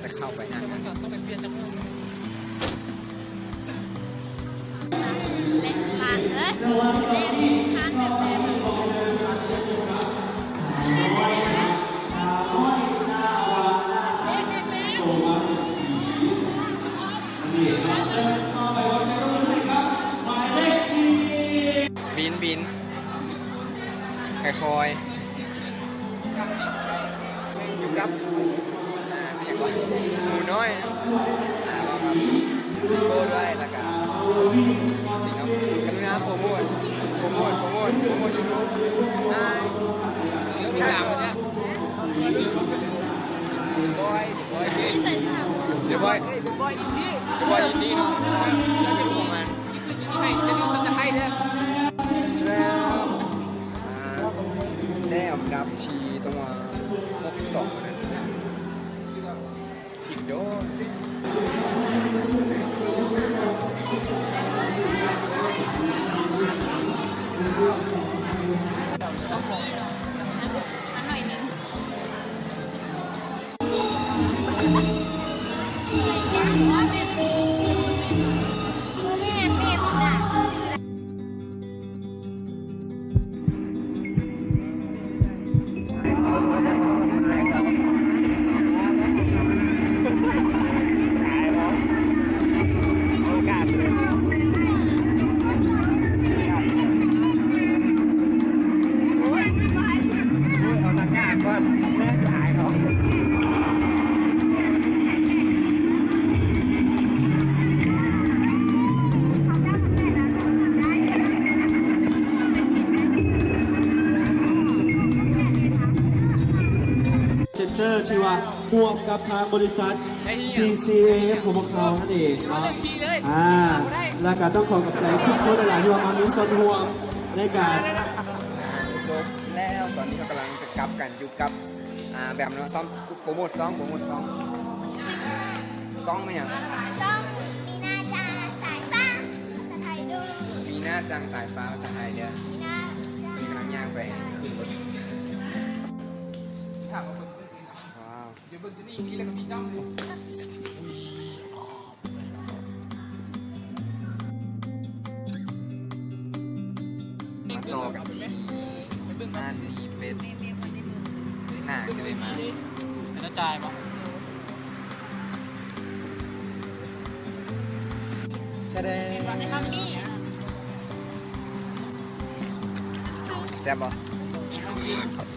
ຈະເຂົ້າໄປນະ ບິນ ບິນ ຄ່ອຍໆ ຢູ່ກັບ ອ່າ ຊິຫຍັງວະ ໝູນ້ອຍ ອ່າ ເວົ້າກັບ ສະຕິກເກີດ້ວຍ ແລ້ວກະ ຊິເນາະ ກະລຸນາໂປຣໂມດ ໂປຣໂມດ ໂປຣໂມດ ໂປຣໂມດຢູທູບ ອ່າ ຕິດຕາມເພິ່ນເດີ ບອຍ ບອຍ ເດບອຍ ເດບອຍ ອິນດີ ເດບອຍ ອິນດີເນາະ ໜ້າຈະຮູ້ປະມານ ນີ້ຄືຢູ່ນີ້ໃຫ້ ຢ່າລືມຊັບສະໄຄຣບ໌ເດີ ແລ້ວ ອ່າ ແນວອັນດັບທີ່ຕ້ອງວ່າ ຫົກສິບສອງ ນັ້ນ ອີກໂດນ ສອງປີເນາະ ອັນໜ້ອຍໜຶ່ງ. ເຊັນເຕີທີ່ວ່າຮ່ວມກັບທາງບໍລິສັດ ຊີຊີເອເອັຟ ຂອງພວກເຮົານັ້ນເອງເນາະ ອ່າ ແລ້ວກະຕ້ອງຂໍຂອບໃຈທຸກຄົນຫຼາຍໆ ທີ່ວ່າມາມີສ່ວນຮ່ວມໃນການ ຈົບແລ້ວ ຕອນນີ້ເຮົາກຳລັງຈະກັບກັນ ຢູ່ກັບ ອ່າ ແບມເນາະ ຊ້ອມໂປຣໂມດຊອງ ໂປຣໂມດຊອງ ຊອງແມ່ນຫຍັງ? ຊອງມີນາຈາງສາຍຟ້າ ພາສາໄທເດີ ມີນາຈາງສາຍຟ້າ ພາສາໄທເດີ ມີນາຈາງ ເພິ່ນກຳລັງຍ່າງໄປຂຶ້ນລົດ ຖ້າວ່າເພິ່ນ ວ້າວ ດຽວເບິ່ງຕົວນີ້ ມີແລ້ວກໍມີດຳເລີຍ. ມາຕໍ່ກັນທີ່ຮ້ານໝີ່ເປັດ ໜ້າຊິໄດ້ມາ ເປັນຕາຈ່າຍບໍ່? ຊະແດງ ແຊບບໍ່?